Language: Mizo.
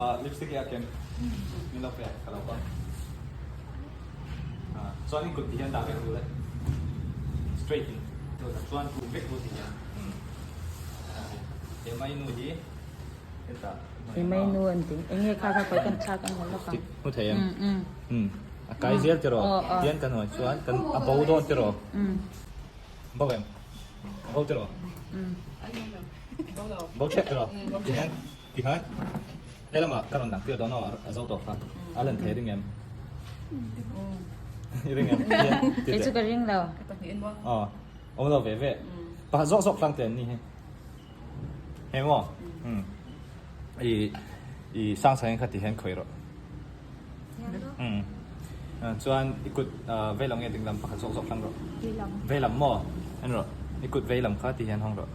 Lipstick hi a kem min lo pe ka lo hawng. Chuan in kut ti hian dah vek ru le. Straight in. Chuan kum vek ru ti hian. He mai nu hi hetah. He mai nu an ti. Enge kha kha koi kan thlak ang lo ka. Hmu thei em? A kai zel ti rawh. Tian kan hawi chuan kan a bo dawn ti rawh. Bo em? Bo ti rawh. Bo ṭhep ti rawh. Ti hian. Tikhan helamah ka rawn dang tir dawn aw a zo tawh kha a lan thei ring em? I ring em? Kei chu ka ring lo. Aw awm lo ve ve. Pakhat zawk zawk tlang te an ni hi. Hei maw? I i sang chhangin kha ti hian khawih rawh. Chuan i kut veilam nge dinglam pakhat zawk zawk hlang rawh. Veilam maw? En rawh. I kut veilam kha ti hian hawng rawh.